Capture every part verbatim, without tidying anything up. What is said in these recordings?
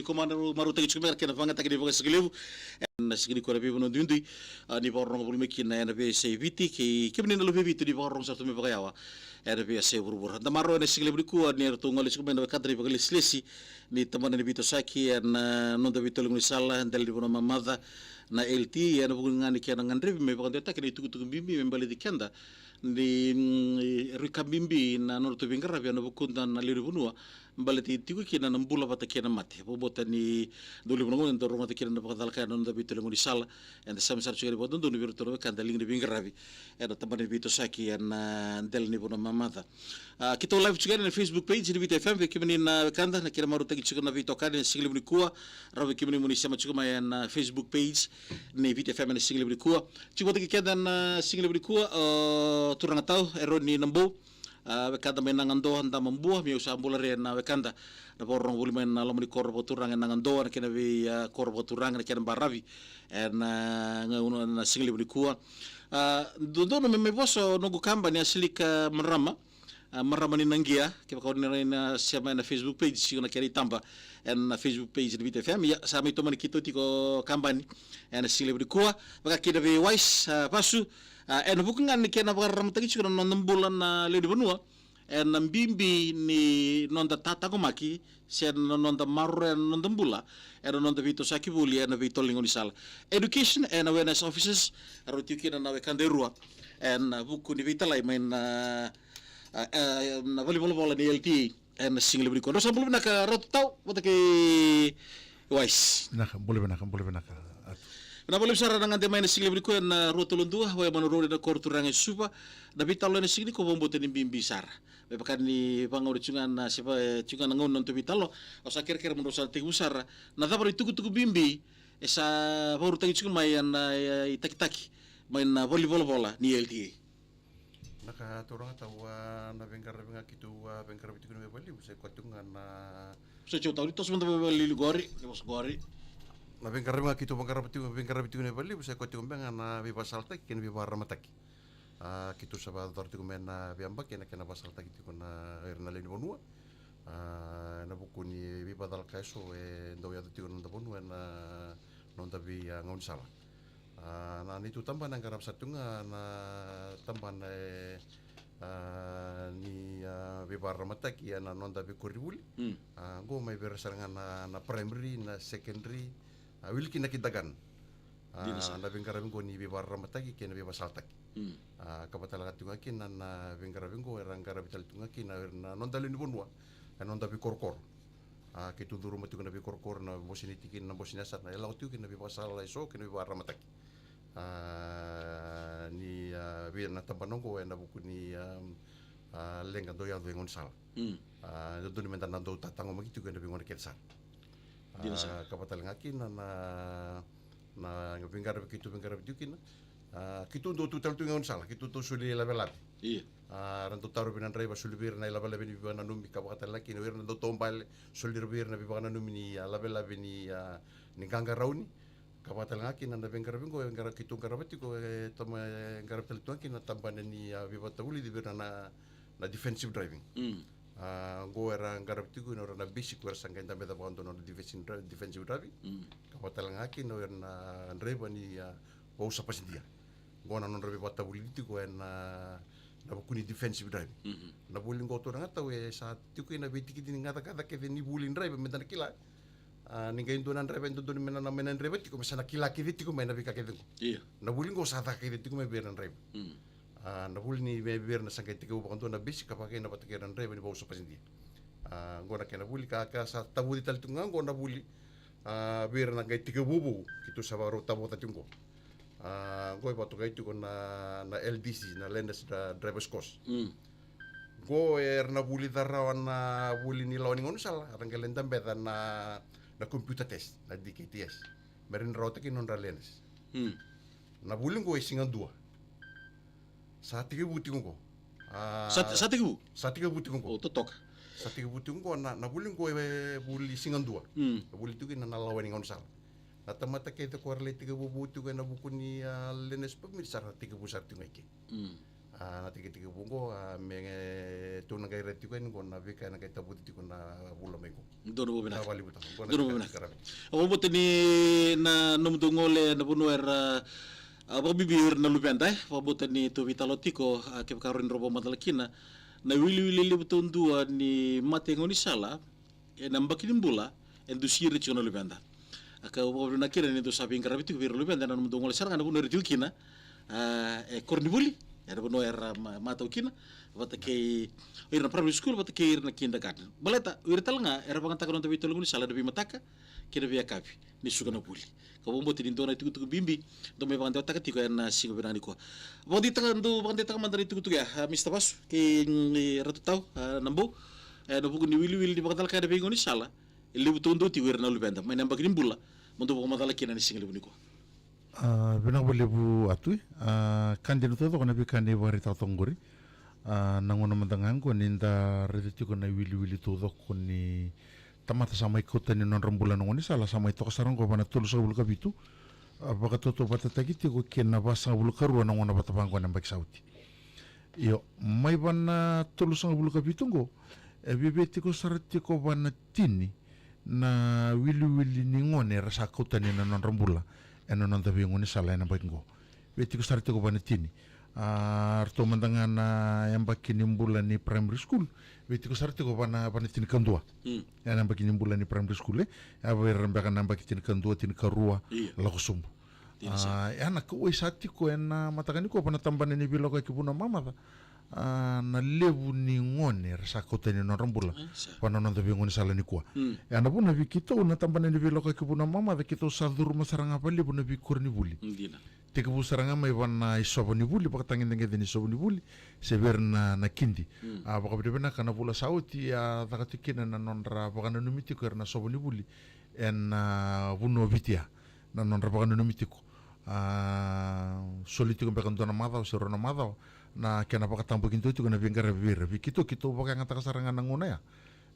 Ko marau, marautaki tiko mai na kena vakayagataki ni vakasigalevu ena siga nikua ena veivanua duidui, a, ni vakarorogo voli mai kina ena veiyasai Viti, kei kemuni na luve i Viti ni vakarorogo sara tu mai vakayawa ena veiyasai vuravura. Da marau ena sigalevu nikua ni ratou gole tiko mai na wekada na ivakalesilesi ni tabana ni veitosoyaki ena, a, noda veitoliqu ni sala, dela ni vanua mamaca na L T A, ena vuku ga ni kena gadrevi me vakadewataki na itukutuku bibi me baleti keda ni, mm, rui ka bibi na nodratou veiqaravi ena vukuda na lewe ni vanua, baleti tiko kina na bula vata kei na mate. Vakabauta ni dau levu na gauna eda rogoca kina na vakacalaka ena noda veitoliqu ni sala, eda sema sara tiko yani vakadodonu vei iratou na wekada liga ni veiqaravi ena tabana ni veitosoyaki ena, a, dela ni vanua mamaca. A, keitou live tiko yani ena Facebook page ni Viti F M, vei kemuni na wekada, na kena marautaki tiko na veitokani ena sigalevu nikua. Rawa vei kemuni mo ni sema tiko mai ena, a, Facebook page ni Viti F M ena sigalevu nikua. Tiko vata kei keda ena, a, sigalevu nikua o turaga tau Eroni Nabou, a, wekada mai Nagadoa, Damabua, meu sa bula re na wekada na vakarorogo voli mai na loma ni koro vakaturaga e Nagadoa, na kena vei, a, koro vakaturaga, na kena baravi ena, a, gauna na sigalevu nikua. A, dodonu me mai vosa o noqu kabani Asilika Marama, a, Marama ni Naqia, kevaka o ni rawa ni sema ena Facebook page, tiko na kena itaba ena Facebook page ni Viti F M. Ia, sa mai tomani keitou tiko kabani ena sigalevu nikua, vaka kina vei Wise, a, Vasu, a, ena vuku ga ni kena vakararamataki tiko na noda bula na lewe ni vanua, ena bibi ni noda tataqomaki se na noda maroroya na noda bula ena noda veitosoyaki voli ena veitoliqu ni sala. Education and awareness officers, rau tiko kina na wekada e rua ena vuku ni veitalai mai na, a, a, na valenivolavola ni L T A ena sigalevu nikua. Drau sa bula vinaka Ratu Tau vata kei Wise. Vinaka, bula vinaka, bula vinaka. Atu. Vinaka vakalevu sara na gade mai ena sigalevu nikua ena rua tolu dua, Waimanu Road ena koro turaga e Suva. Na veitalanoa ena siga nikua vakabauta ni bibi sara. Me vaka ni vagauna tiko ga na, se va, e, tiko ga na gauna na nodatou veitalanoa, au sa kerekere mo drau sa tekivu sara na cava na itukutuku bibi e sa vakarautaki tiko mai ena, e, itakitaki mai na valenivolavola ni L T A. Vinaka turaga tau, a, na veiqaravi ga keitou, a, veiqaravi tiko mai vakalevu sa i koya tiko ga na. Sa i koya tau ni toso mada mai vakalevu qori, ni vosa qori. Na veiqaravi ga keitou vaqarava tiko, veiqaravi tiko mai vakalevu sa i koya tiko beka ga na veivakasalataki kei na veivakararamataki. A, keitou sa vakayacora tiko mai na veiyabaki ena kena vakasalataki tiko na, ira na lewe ni vanua. A, ena vuku ni veivakacalaka eso e dau yaco tiko ena noda vanua ena noda vei, a, gaunisala. A, na neitou tabana e qarava sara tiko ga na tabana e, a, ni, a, veivakararamataki ena noda veikoronivuli. Mm. A, qo mai vei ira sara ga na, na primary, na secondary, a, wili kina kindergarten. A, dina sara. Na veiqaravi qo ni veivakararamataki kei na veivakasalataki. Mm. A, ka vaka tale ga tiko ga kina na veiqaravi qo era qaravi tale tiko ga kina na noda lewe ni vanua ena noda veikorokoro. A, keitou curuma tiko na veikorokoro, na bose ni tikina, na bose ni yasana, e lako tiko kina na veivakasala eso kei na veivakararamataki. A, ni, a, vei na tabana qo ena vuku ni, a, a, leqa dau yaco e gaunisala. Mm. A, e dodonu meda na dau tataqomaki tiko ena veigauna kece sara. Dina sara. A, ka vaka tale ga kina na, na veiqaravi keitou veiqaravi tiko kina. A, keitou dau tu tale tu e gaunisala, keitou dau soli lavelave. Ia. A, ra dau tarovi na draiva, soli vei ira na ilavelave ni veivakananumi, ka vaka tale ga kina o ira na dau taubale, soli vei ira na veivakananumi ni, a, lavelave ni, a, ni qaqarauni. Ka vaka tale ga kina na veiqaravi qo, e qara-, keitou qarava tiko, e tama, e qaravi tale tu ga kina na tabana ni, a, veivakavulici vei ira na, na defensive driving. Mm. A, qo era qaravi tiko kina o ira na basic, o ira sa qai dabeca vakadua na nodra defensive dri-, defensive driving. Mm. Ka vaka tale ga kina o ira na draiva ni, a, vausa pasidia. Qo na nodra veivakavulici tiko ena, na vuku ni defensive driving. Mhm. Na vuli qo turaga tau e sa tiko ena veitikitiki ni gacagaca kece ni vuli draiva meda na kila. A, ni qai dua na draiva e dodonu me na, me na draiva tiko, me sa na kila kece tiko mai na veika kece qo. Ia. Na vuli qo sa caka kece tiko mai vei ira na draiva. Mm. A, na vuli ni vei, vei ira na sa qai tekivu vakadua na basic ka vakaina vata kei ira na draiva ni vausa pasidia. A, qo na kena vuli ka, ka sa tavuci tale tiko ga qo na vuli. A, vei ira na qai tekivu vou, keitou sa vakarau tavoca tiko qo. A, qo e vakatokai tiko na, na L D C, na Learners Dri-, Drivers Course. Mm. Qo era na vulica rawa na vuli ni lawa ni gaunisala, era qai lai dabeca na, na computer test, na D K T S. Me ra na rawata kina nodra learners. Hmm. Na vuli qo e siga dua. Sa tekivu tiko qo. A, sa, sa tekivu? Sa tekivu tiko qo. O, totoka. Sa tekivu tiko qo, na, na vuli qo e vuli siga dua. Hmm. E vuli tiko kina na lawa ni gaunisala. Na tamata kece ko ra lai tekivu vou tiko ena vuku ni, a, learners permit sa ra tekivu sara tiko ga i ke. Mm. A, na tekitekivu qo, a, me tou na qai raica tiko yani qo na veika ena qai tavuti tiko na vula mai qo. Donu vou vinaka. Vinaka vakalevu tau. Donu vou vinaka. Au vakabauta ni na nomudou gole na vanua era, a, vakabibi ira na luveda, e. Vakabauta ni tou veitalanoa tiko, a, kevaka rawa ni drau vakamacala kina na iwiliwili levu taudua ni mate gaunisala ena yabaki ni bula e dusi ira tiko na luveda. A, ka au vakavinavinaka kina ni dou sa veiqaravi tiko vei ira na luveda ena nomudou gole sara ga na vanua era tiko kina, a, e koronivuli, ena vanua era ma-, matau kina, vata kei o ira na primary school, vata kei ira na kindergarten. Baleta o ira tale ga era vakayagataka na noda veitolo gaunisala ena veimataka kei na veiyakavi ni suka na vuli. Ka vakabauta ni dua na itukutuku bibi dou mai vakadewataka tiko ena siga vinaka nikua. Vakadeitaka, dou vakadeitaka mada na itukutuku ya, a, Mister Vasu kei, mm, Ratu Tau, a, Nabou, ena vuku ni iwiliwili ni vakacalaka ena veigaunisala e levu taudua tiko ira na luveda mai na yabaki ni bula, mo dou vakamacala kina ena siga levu nikua. A, vinaka vakalevu Atu. A, ka dina taucoko na veika ni vakaraitaka toka qori. A, na gauna mada ga qo ni da raica tiko na iwiliwili taucoko ni tamata sa mai kauta ni nodra bula na gaunisala, sa mai toka sara qo va na tolusagavulu ka vitu, a, vakatautauvatataki tiko kei na vasagavulu ka rua na gauna vata va qo na yabaki sa oti. Io, mai va na tolusagavulu ka vitu qo, e viavia tiko sara tiko va na tini na iwiliwili ni gone era sa kauta ni na nodra bula ena noda veigaunisala ena yabaki qo. Via tiko sara tiko va na tini. A, ratou mada ga na yabaki ni bula ni primary school, via tiko sara tiko va na, va na tinikadua. Mm. Ena yabaki ni bula ni primary school, e. A, vei ira beka na yabaki tinikadua, tinikarua, io, lako sobu. Dina sara. A, ia na kauwai sa tiko ena mataka nikua va na tabana ni veilakoyaki vuna mamaca, a, na levu ni gone era sa kauta ni nodra bula, e, sa, va na noda veigaunisala nikua. Mm. Ia na vuna vei keitou na tabana ni veilakoyaki vuna mamaca, keitou sa curuma sara ga vakalevu na veikoronivuli. Mm, dina. Tekivu sara ga mai va na isova ni vuli, vakatagedegede ni sova ni vuli, se vei ira na, na kidi. Mm. A, vakavinavinaka na vula sa oti, a caka tiko kina na nodra vakananumi tiko era na sova ni vuli ena, a, vanua o Viti ya, na nodra vakananumi tiko. A, soli tiko beka dua na macawa se rua na macawa na kena vakatabakidua tiko na veiqaravi vei ira. Vei keitou, keitou vakayagataka sara ga na gauna ya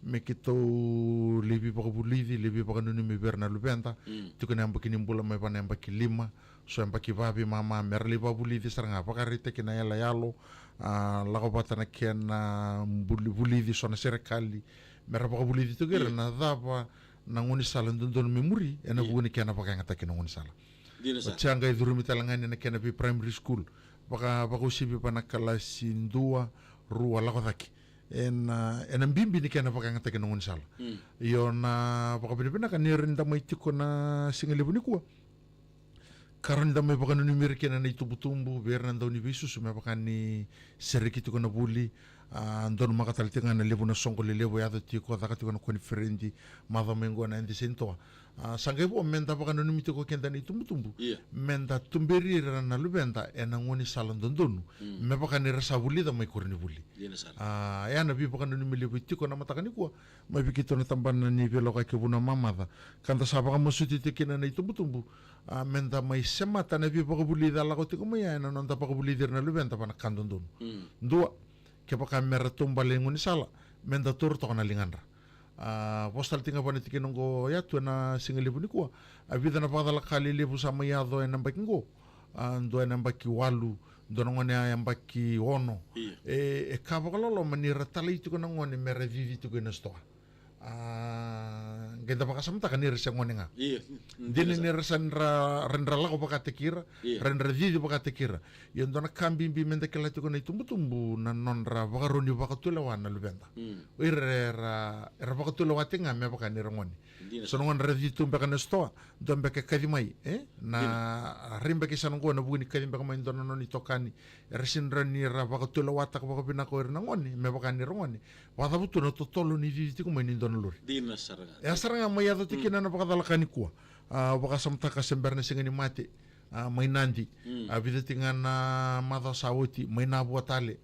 me keitou lai veivakavulici, lai veivakananumi vei ira na luveda. Mm. Tiko na yabaki ni bula mai va na yabaki lima, so yabaki vaveimama, mera lai vakavulici sara ga, vakaraitaki na yaloyalo, a, lako vata na kena buli-, vulici so na serekali, mera vakavulici tiko ira, io, na cava na gaunisala dodonu me muri ena, io, vuku ni kena vakayagataki na gaunisala. Dina sara. Oti sa qai curumi tale ga ni na kena vei primary school, vaka, vakauasivi va na kalasi dua, rua lako cake. Ena, ena bibi ni kena vakayagataki na gaunisala. Mm. Io, na vakavinavinaka ni rawa ni da mai tiko na siga levu nikua, ka rawa ni da mai vakananumi ira kina na itubutubu, vei ira na dau ni veisusu, me vaka ni sereki tiko na vuli. A, donumaka tale tiko ga na levu na soqo lelevu e yaco tiko, caka tiko na koniferedi macawa mai qo na Yadi Sainitoa. A, sa qai vo me da vakananumi tiko keda na itubutubu, io, me da tuberi ira na luveda ena gaunisala dodonu, mm, me vaka ni ra sa vulica mai koronivuli. Dina sara. A, ia na veivakananumi levu e tiko na mataka nikua mai vei keitou na tabana ni veilakoyaki vuna mamaca, ka da sa vakamasuti tiko kina na itubutubu, a, me da mai semata na veivakavulici a lako tiko mai ya ena noda vakavulici ira na luveda va na ka dodonu. Mm. Dua, kevaka mera taubale gaunisala, me da taura toka na ligadra. A, vosa tale tiko ga va na tikina oqo, Yatu, ena siga levu nikua, a vica na vakacalaka ka lelevu sa mai yaco ena yabaki oqo. A, dua ena yabaki walu, dua na gone ena yabaki ono. Io. E, e ka vakaloloma ni ra talai tiko na gone mera cici tiko ena sitoa. A, qai da vakasamataka ni ra se gone ga. Io. Mm, dina, dina sara. Ni ra sa dra, ra dra lako vakataki ira, io, ra dra cici vakataki ira. Ia dua na ka bibi me da kila tiko na itubutubu na nodra vakarau ni vakatulewa na luveda. Mm. O ira era, era vakatulewa tiko ga me vaka ni ra gone. Dina. So na gone ra cici tu beka na sitoa, dua beka e kaci mai, e? Na, dina, rai beka i sana oqo ena vuku ni kaci beka mai dua na nona itokani. Era sega ni ra vakatulewataka vakavinaka o ira na gone me vaka ni ra gone. Vakacava tu na totolo ni cici tiko mai ni dua na lori. Dina sara ga. E a sara ga mai yaco tiko kina na vakacalaka nikua. A, vakasamataka se bera na siga ni mate, a, mai Nadi. Mm. A, vica tiko ga na macawa sa oti, mai Navua tale.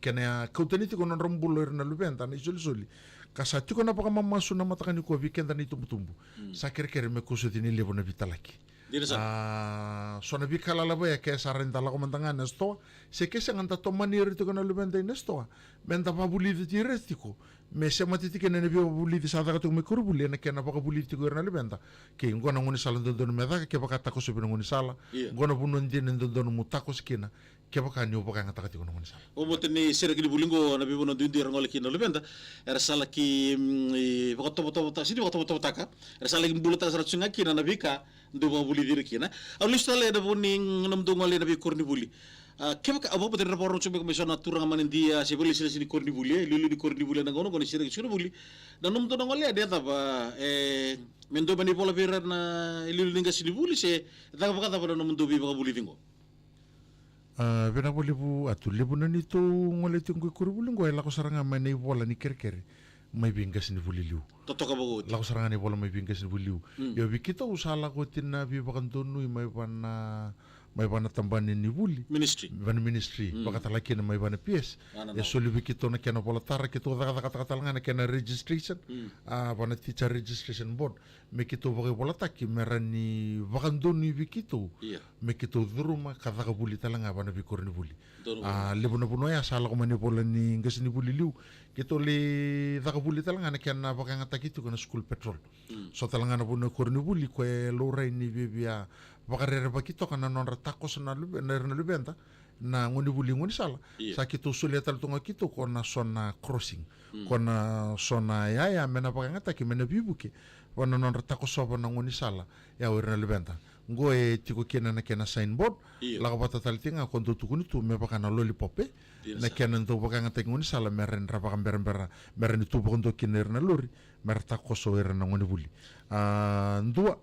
Kena kauta ni tiko na nodra bula o ira na luveda na isolisoli. Ka sa tiko na vakamamasu na mataka nikua vei keda na itubutubu. Mm. Sa kerekere me kua soti ni levu na veitalaki. Ira sa. A, so na veika lalava ya ke sa rawa ni da lako mada ga na sitoa, se ke sega da tomani ira tiko na luveda ina sitoa, me da vakavulici ira tiko, me semati tiko na veivakavulici sa caka tiko mai koronivuli ena kena vakavulici tiko ira na luveda. Kei qo na gaunisala dodonu me caka, kevaka takosovi na gaunisala, Io. qo na vanua dina e dodonu mo takoso kina, kevaka ni o vakayagataka tiko na gaunisala. O mota ni sereki ni vuli qo na veivanua duidui era gole kina na luveda, era sa laki, mm, i vakatovotovotaka, sini vakatovotovotaka, era sa laki bulataka sara tu ga kina na veika dau vakavulici ira kina. Au lesu tale ena vuku ni, mm, nomudou gole ena veikoronivuli. A, kevaka, au vakabauta ni ra vakarorogo tiko mai so na turaga manidia, se vakailesilesi ni koronivuli, e, liuliu ni koronivuli ena gauna qo ni sereki tiko na vuli. Na nomudou na gole yani e cava, e, me dua mai na ivola vei ira na iliuliu ni qasenivuli, se caka vakacava na nomudou veivakavulici qo? A, vinaka vakalevu, a tu levu na neitou gole tiko qo i koronivuli qo, e lako sara ga mai na ivola ni kerekere mai vei qasenivuli liu. Totoka vakaoti. Lako sara ga na ivola mai vei qasenivuli liu. Mm. Io, vei keitou sa lako oti na veivakadonui mai vana, mai vana tabana ni vuli. Ministry. Vana ministry. Mm. Vakatale kina mai vana P S. Ana E nau. soli vei keitou na kena vola tara, keitou cakacakataka tale ga na kena registration. Mm. A, vana teacher registration board. Me keitou vakaivolataki, me ra ni vakadonui vei keitou. Ia. Me keitou curuma, ka caka vuli tale ga vana veikoronivuli. Donu vuli. A, levu na vanua ya sa lako mai na ivola ni qasenivuli liu. Keitou lai caka vuli tale ga na kena vakayagataki tiko na school patrol. Mm. So tale ga na vanua koronivuli, ko e laurai ni viavia vakarerevaki toka na nodra takoso na luve-, na ira na luveda, na gonevuli gaunisala. Ia. Sa keitou solia tale tu ga keitou ko na so na crossing. Mm. Ko na so na yaya me na vakayagataki me na veivuke vana nodra takosova na gaunisala. Ia o ira na luveda. Qo e tiko kina na kena signboard. Ia. Lako vata tale tiko ga ko dau tukuni tu me vaka na lollipop, e. Ia, na sa. Kena dau vakayagataki gaunisala me ra ni ra vakaberabera, me ra ni tu vakadua kina ira na lori, me ra takoso ira na gonevuli. A, dua,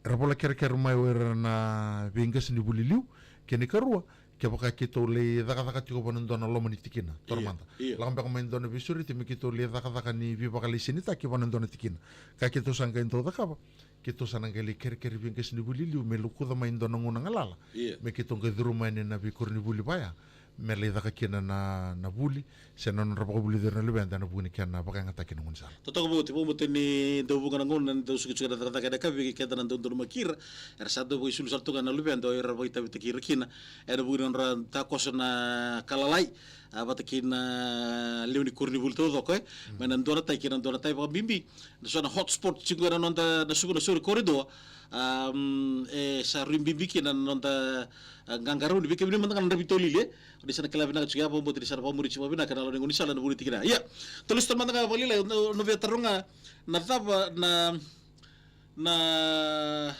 era vola kerekere mai o ira na veiqasenivuli liu, kena ikarua, kevaka keitou lai cakacaka tiko vana dua na loma ni tikina, toro Ia, mada. Ia. Lako beka mai dua na veisureti me keitou lai cakacaka ni veivakalaisenitaki vana dua na tikina. Ka keitou sa qai dau cakava, keitou sa na qai lai kerekere veiqasenivuli liu me lokuca mai dua na gauna galala. Ia. Me keitou qai curuma yani na veikoronivuli vaya. Me lai caka kina na, na vuli, se na nodra vakavulici ira na luveda ena vuku ni kena vakayagataki na gaunisala. Totoka vakaoti, vakabauta ni dau vuqa na gauna, ni dau sukusuku na cakacaka ena yakavi, keda na dau donumaki ira, era sa dau vakaisulu sara tu ga na luveda, o ira vakaitavitaki ira kina, ena vuku ni nodra takoso na ka lalai, a, vata kei na lewe ni koronivuli taucoko, e. Mm. Mai na dua na tai kei na dua na tai vakabibi, na so na hotspot tiko ena noda na suku na sori corridor, um, e sa rui bibi kina na noda, a, qaqarauni, vei kemuni mada ga na draiva ni taulili, e. Ni sa na kila vinaka tiko ya, vakabauta ni sa na vakamuri tiko vakavinaka na loma ni gaunisala ena vuku ni tikina. Ia, tou lesu tale mada ga vakalailai, na, na via taroga na, na,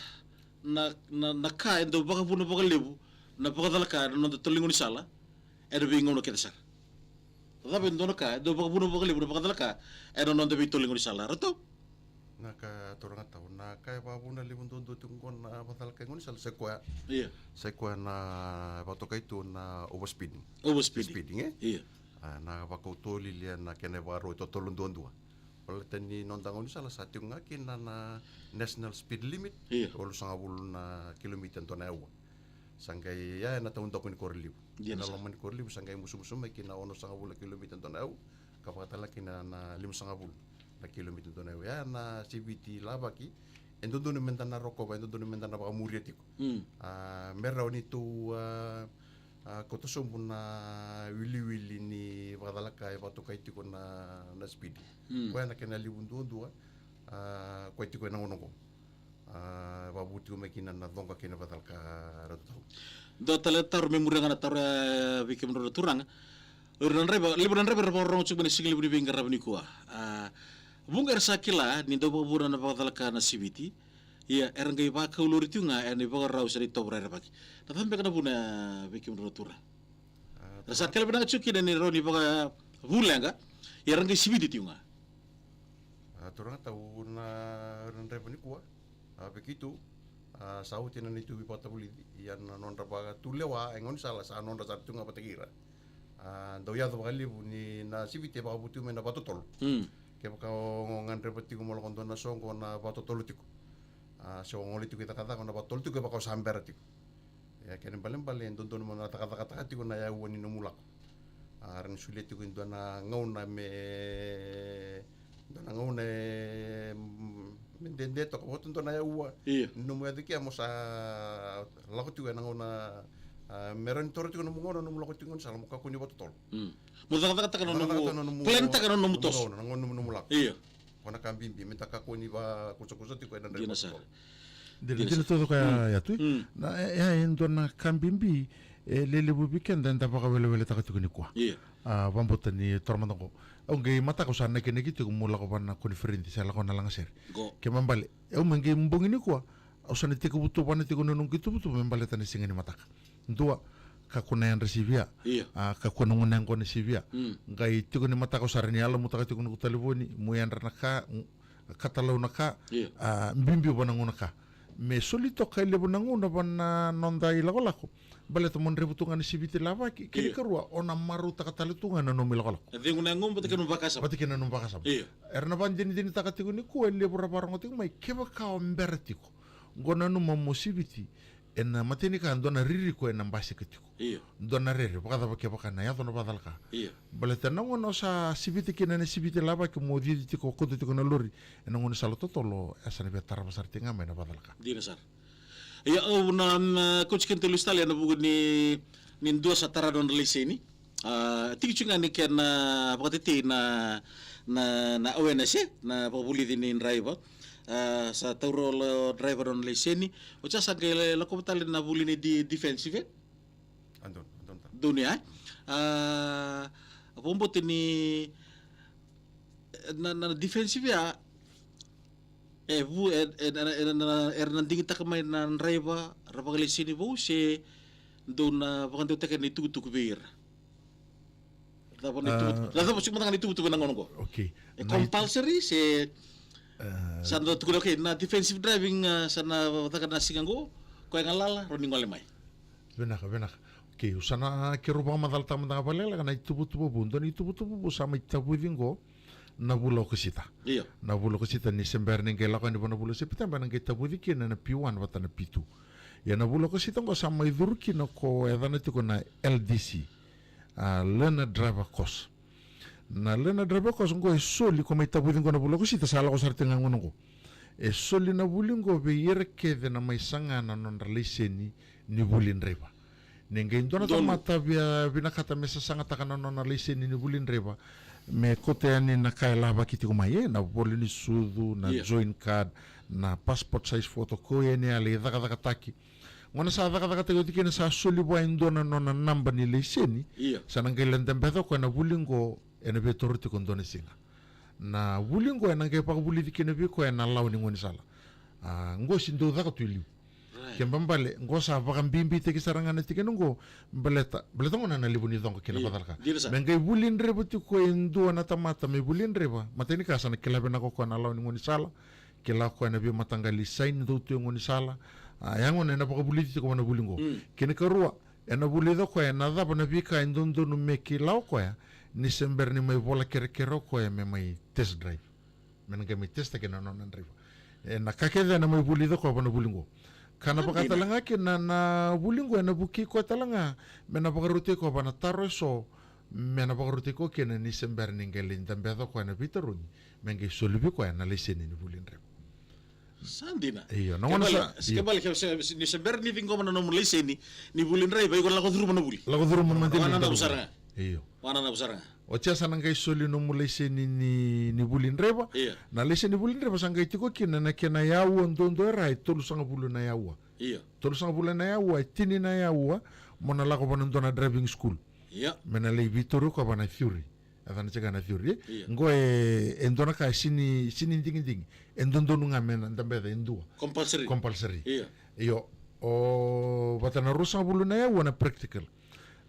na, na, na ka e dau vakavuna vakalevu na vakacalaka ena noda tolo ni gaunisala ena veigauna kece sara. Cava e dua na ka e dau vakavuna vakalevu na vakacalaka ena noda veitolo ni gaunisala, ratou? Na ka, turaga tau, na ka e vakavuna levu duadua tiko qo na vakacalaka e gaunisala, sai koya. Ia. Sai koya na vakatokai tu na overspeeding. Overspeeding. Speeding, e? Ia. A, na vakau tolili ena kena ivakarau e totolo duadua. Baleta ni noda gaunisala sa tiko ga kina na national speed limit. Ia. Walusagavulu na kilomita dua na aua. Sa qai ya ena taudaku ni koro levu. Ia, ena sa. Loma ni koro levu sa qai musumusu mai ki na onosagavulu na kilomita dua na aua, ka vakatale kina na limasagavulu na kilomita dua na aua. Ya na siviti lavaki e dodonu meda na rokova, e dodonu meda na vakamuria tiko. Mm. A, me rawa ni tou, a, a, kauta sobu na wiliwili ni vakacalaka e vakatokai tiko na, na speed. Mm. Koya na kena levu duadua, a, koya tiko ena gauna oqo. A, vakavu tiko mai kina na coqa kei na vakacalaka, ratou tau. Dua tale na taro me muria ga na taro, e, vei kemudrau na turaga. O ira na draiva, levu na draiva era vakarorogo tiko mai na sigalevu ni veiqaravi nikua. A, vuqa era sa kila ni dau vakavuna na vakacalaka na siviti. Ia, era qai vakau lori tiko ga ena ivakarau se na itovo rerevaki. Na cava beka na vuna, e, vei kemudrau na turaga? A, era sa kila vinaka tiko kina ni rawa ni vakavuleqa, ia era qai siviti tiko ga. A, turaga tau, na, na draiva nikua, a, vei keitou, a, sa oti na neitou veivakatavulici, ia na nodra vakatulewa e gaunisala sa nodra sara tu ga vata kei ira. A, dau yaco vakalevu ni na siviti e vakavu tiko mai na vakatotolo. Mm. Kevaka o gadreva tiko mo lako dua na soqo na vakatotolo tiko. A, se o gole tiko i cakacaka na vakatotolo tiko, e vaka o sa bera tiko. Ia, kena ibalebale e dodonu mo na cakacakataka tiko na aua ni nomu lako. A, rawa ni solia tiko e dua na gauna me, dua na gauna e, mm, Me dede toka, vata dua na yaua. Ia. Nomu yaco ke mo sa lako tiko ena gauna, a, me rawa ni toro tiko nomu gauna, nomu lako tiko gaunisala mo kakua ni vakatotolo. Mm. Mo cakacakataka na nomu, plan taka na nomu toso. Gauna, na gauna nomu, nomu lako. Ia. Ko na ka bibi, me da kakua ni vakusakusa tiko ena drai vakatotolo. Dina sara. Dina, dina sara. Dina taucoko ya, ya tu. Mm. Na, e, e, e dua na ka bibi, e lelevu vei keda eda vakaweleweletaka tiko nikua. Ia. A, vabauta ni toro mada qo. Au qai mataka au sa nakinaki tiko mo lako vana koniferedi se lako na lagasere. Qo. Ke me bale, au me qai bogi nikua, au sa na tekivu tuvana tiko na noqu ituvatuva me baleta na siga ni mataka. Dua, kakua na yadra sivia. Ia. A, kakua na gunu yaqona sivia. Mm. Qai tiko ni mataka au sa rawa ni yalamutaka tiko noqu talevoni, mo yadra na ka, katalau na ka, ia, a, biubiu vana gauna ka. Me soli toka e levu na gauna vana noda ilakolako. Baleta mo drevu tu ga na siviti lavaki, kena, ia, ikarua, o na marautaka tale tu ga na nomu ilakolako. E cegu na yagomu vata kei na nomu vakasama. Vata kei na nomu vakasama. Ia. Era na vakadinadinataka tiko nikua, e levu ra varogo tiko mai, kevaka o bera tiko. Qo nanuma mo siviti, ena imatai ni ka, dua na ririko ena basika tiko. Io. Dua na rere, vakacava kevaka na yaco na vakacalaka. Io. Baleta na gauna o sa sivita kina na siviti lavaki mo cici tiko, kauta tiko na lori, ena gaunisala totolo, e sa na via tarava sara tiko ga mai na vakacalaka. Dina sara. Ia, au na, na, kauti keda tale ena vuku ni, ni dua sa tara nona laiseni. A, tiki tiko ga ni kena vakatetei na, na, na awareness, e? Na vakavulici ni draiva. A, sa taura o draiva nona laiseni. Oti ya sa qai lakova tale na vuli ni di-, defensive, e? A, donu, a, donu tale. Donu ya, e? A, vakabauta ni na, na defensive ya, e vu-, e, e, e, e, era na digitaka mai na draiva ra vakalaiseni vou se dou na vakadeitaka na itukutuku vei ira? Cava na itukutuku? A, cava, sega mada ga na itukutuku ena gauna qo. Okay. E compulsory se, a, sa na tukuna, okay, na defensive driving, a, sa na caka na siga qo, koya galala, rawa ni gole mai. Vinaka, vinaka. Okay, au sa na keirau vakamacalataka mada ga vakalekaleka na ituvatuva vou, dua na ituvatuva vou sa mai tavuci qo, na vula o Okosita. Io. Na vula o Okosita ni se bera ni qai lako yani vua na vula o Sepiteba, ena qai tavuci kina na P one vata na P two. Ia na vula o Okosita qo sa mai curu kina ko yacana tiko na L D C, a, Learner Driver Course. Na Learner Driver Course qo e soli, ko mai tavuci qo na vula o Okosita, sa lako sara tiko ga gauna qo. E soli na vuli qo vei ira kece na mai saga na nodra laiseni ni vuli draiva. Ni qai dua na tamata via vinakata me sasagataka na nona laiseni ni vuli draiva, me kauta yani na ka e lavaki tiko mai, e, na vola ni sucu, na, io, joint card, na passport size photo, ko yani a lai cakacakataki. Gauna sa cakacakataki oti kina, sa soli vua e dua na nona naba ni laiseni, io, sa na qai lai dabeca o koya na vuli qo, ena via toro tiko dua na siga. Na vuli qo ena qai vakavulici kina vei koya na lawa ni gaunisala. A, qo se dau caka tu e liu. Right. Kena ibalebale, qo sa vakabibitaki sara ga na tikina qo, baleta, baleta qo na, na levu ni coqa kei na, io, vakacalaka. Dina sara. Me qai vuli draiva tiko e dua na tamata me vuli draiva, matai ni ka sa na kila vinaka o koya na lawa ni gaunisala, kila o koya na veimataqali sign dau tu e gaunisala. A, ya gona ena vakavulici tiko vua na vuli qo. Mm. Kena ikarua, ena vulica o koya na cava na veika e dodonu me kila o koya ni se bera ni mai vola kerekere o koya me mai test drive, me na qai mai test-taki na nona draiva. Ena ka kece ena mai vulica o koya vua na vuli qo. Ka na, a, vaka dina tale ga kina na, na vuli qo ena vukei koya tale ga me na vakarautaki koya vua na taro eso, me na vakarautaki koya kina ni se bera ni qai lai dabeca o koya na veitarogi me qai soli vei koya na laiseni ni vuli draiva. Sa dina. Io, na gauna sa, io. Kena ibalebale, ke se, se, ni se bera ni ciqoma na nomu laiseni ni vuli draiva, iko na lako curuma na vuli. Lako curuma mada. Vakanananu sara ga. Io. Vakanananu sara ga. Oti ya sa na qai soli nomu laiseni ni, ni vuli draiva. Io. Na laiseni ni vuli draiva sa qai tiko kina na kena yaua duadua e ra e tolusagavulu na yaua. Io. Tolusagavulu na yaua, e tini na yaua mo na lako vua na dua na driving school. Io. Me na lai veitauri koya vua na theory. E yacana tiko ga na theory, e? Io. Qo e, e dua na ka e sega ni, sega ni digidigi. E dodonu ga me na dabeca e dua. Compulsory. Compulsory. Io. Io. O, vata na ruasagavulu na yaua na practical.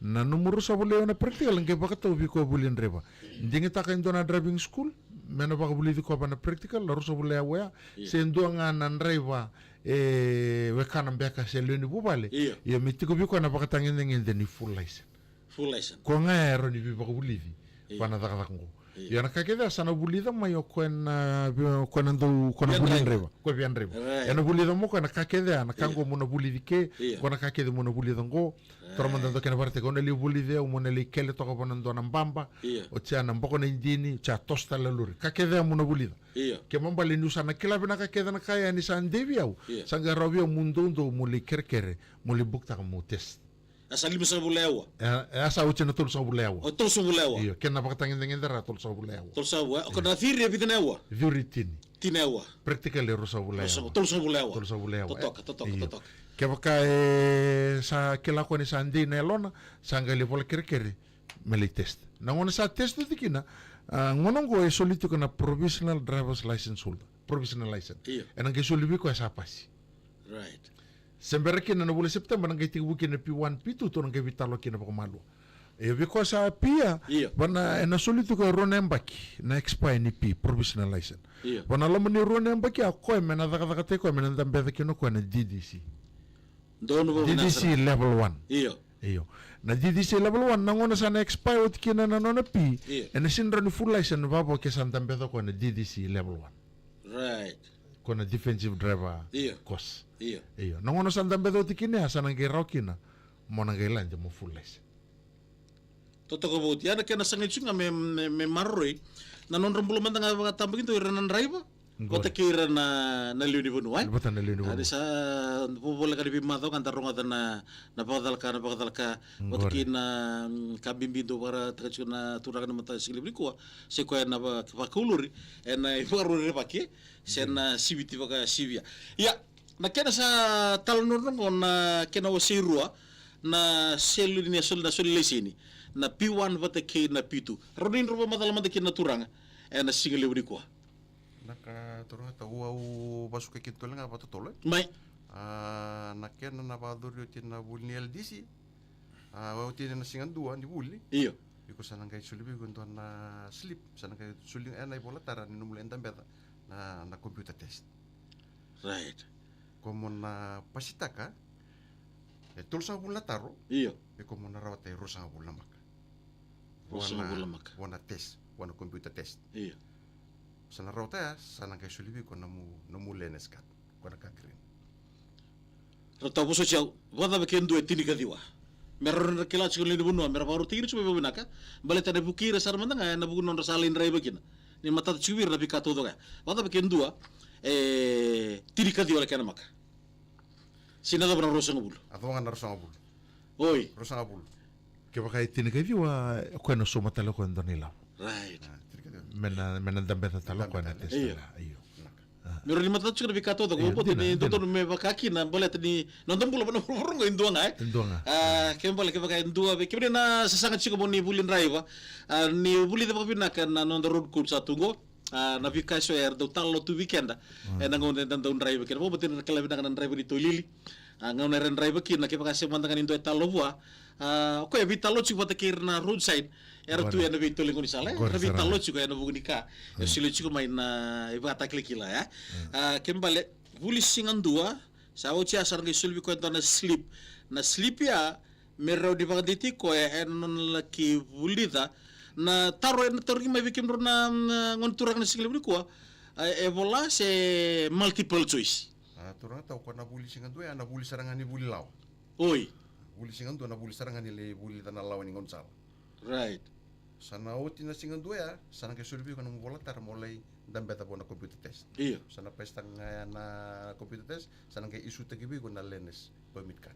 Na nomu ruasagavulu na yaua na practical, qai vakatau vei koya vuli draiva. Digitaka e dua na driving school me na vakavulici koya vua na practical, na ruasagavulu na yaua ya. Io. Se dua ga na draiva e wekana beka se lewe ni vuvale. Io. Io, me tiko vei koya na vakatagedegede ni full license. Full license. Koya ga e rawa ni veivakavulici, io, vua na cakacaka qo. Ia na ka kece ya sa na vulica mai o koya na, o koya na dau, o koya na vuli draiva. Ko via draiva. Right. E na vulica mo koya na ka kece ya, na ka qo mo na vulici ke, ko na ka kece mo na vulica qo. Toro mada dua kena varataki, o na lai vulici au mo na lai kele toka vua na dua na baba. Oti ya na boko na idini, oti ya toso tale na lori. Ka kece ya mo na vulica. Ke mabale niu sa na kila vinaka kece na ka ya ni sa devi au. Sa qai rawa vei au mo doudou mo lai kerekere, mo lai bukitaka mo test. A sa lima sagavulu le aua. E, e a sa oti na tolu sagavulu le aua. O tolu sagavulu le aua. Io, kena vakatagedegede ra tolu sagavulu le aua. Tolu sagavulu, e? O koya na theory e vica na aua? Theory tini. Tini aua. Practical e rua sagavulu le aua. Tolu sagavulu le aua. Tolu sagavulu le aua. Totoka, totoka, totoka. Kevaka e sa kila ko ni sa dei na yalona, sa qai lai vola kerekere me lai test. Na gona sa test oti kina, a, gona oqo e soli tiko na provisional driver's license holder. Provisional license. Io. E na qai soli vei koya sa pasi. Right. Se bera kina na vula September na qai tekivu kina na P one, P two, tou na qai veitalanoa kina vakamalua. E vei koya sa P ya, vana e na soli tiko e rua na yabaki na expire ni P, provisional license. Vana loma ni rua na yabaki ya, koya me na cakacakataki koya me na dabeca kina koya na D D C. D D C level one. Io. Na D D C level one, na gona sa na expire oti kina na nona P, e na sini rawa ni full license vavo ke sa dabeca koya na D D C level one. Right. Ko na defensive driver course. Io. Na gona sa dabeca oti kina ya sa na qai rawa kina mo na qai lade mo full license. Totoka vauti. Ya na kena sagai tiko ga me, me, me maroroi. Na nodra bula mada ga vakatabakidua ira na draiva. Vata kei ira na, na lewe ni vanua, e? Vata na lewe ni vanua. Ni sa vovoleka ni veimacawa ga da rogoca na, na vakacalaka, na vakacalaka. Vata kei na, mm, ka bibi dau vakaraitaka tiko na turaga na mata siga levu nikua. Se koya na va-, vakauluri, e na ivakarau rerevaki, se na siviti vakasivia. Ia, na kena sa talanoa oqo na kena wasei rua, na seli ni soli, na soli laiseni, na P one vata kei na P two. Rawa ni drau vakamacala mada kina na turaga, e na siga levu nikua. Na ka turaga tau au vasuka kina tole ga vakatotolo, e? Mai. A, na kena na vakayacori oti na vuli ni L D C. A, oti na siga dua ni vuli. Io. Iko sa na qai soli vei iko e dua na slip, sa na qai soli e na ivola tara ni nomu lai dabeca na, na computer test. Right. Ko mo na pasitaka e tolusagavulu na taro. Io. Iko mo na rawata e ruasagavulu na maka. Ruasagavulu na maka. Vua na test, vua na computer test. Io. Sa na rawata ya, sa na qai soli vei iko na nomu, nomu learner's card. Ko na ka green. Rau tau vosoti au, vakacava ke dua e tinikaciwa? Me ra rawa ni ra kila tiko na lewe ni vanua, me ra vakarautaki ira tiko vakavinaka. Baleta na vuki ira sara mada ga, e na vuku ni nodra sa lai draiva kina. Ni matata tiko vei ira na veika taucoko ya. Vakacava ke dua e tinikaciwa na kena maka? Se na cava na ruasagavulu? A cava ga na ruasagavulu? Oi. Ruasagavulu. Kevaka e tinikaciwa, o koya na sauma tale o koya e dua na ilavo. Right. A, tinikaciwa. Me na, me na dabeca tale o koya na test. Io. Io. Me rawa ni matata tiko na veika taucoko, io, vata ni dodonu me vaka kina, baleta ni noda bula vana vuravura oqo e dua ga, e? E dua ga. A, kena ibalebale kevaka e dua vei kemuni na sasaga tiko mo ni vuli draiva, a, ni vulica vakavinaka na noda road code sa tu oqo. A, na veika eso era dau talanoa tu vei keda. Mm. E na gauna eda dau draiva kina. Vakabauta ni ra kila vinaka na draiva ni tolili. A, gauna era draiva kina, kevaka se mada ga ni dua e talanoa vua. A, o koya e veitalanoa tiko vata kei ira na road sign. Era tu e na veitoli ni gaunisala, e? Era veitalanoa tiko e na vuku ni ka e solia tiko mai na ivakatakilakila, e? Mm. A, kena ibalebale, vuli siga dua, sa oti ya sa ra qai soli vei koya e dua na slip. Na slip ya, me rawa ni vakadeitaki koya e na nona laki vulica. Na taro e na tarogi mai vei kemudrau na, na gone turaga na siga levu nikua, e, e vola se multiple choice? A, turaga tau, ko na vuli siga dua ya na vuli sara ga ni vuli lawa. Oi. Vuli siga dua na vuli sara ga ni lai vulica na lawa ni gaunisala. Right. Sa na oti na siga dua ya, sa na qai soli vei iko na nomu vola tara mo lai dabeca vua na computer test. Io. Sa na pasitaka ga ya na computer test, sa na qai isutaki vei iko na learner's permit card.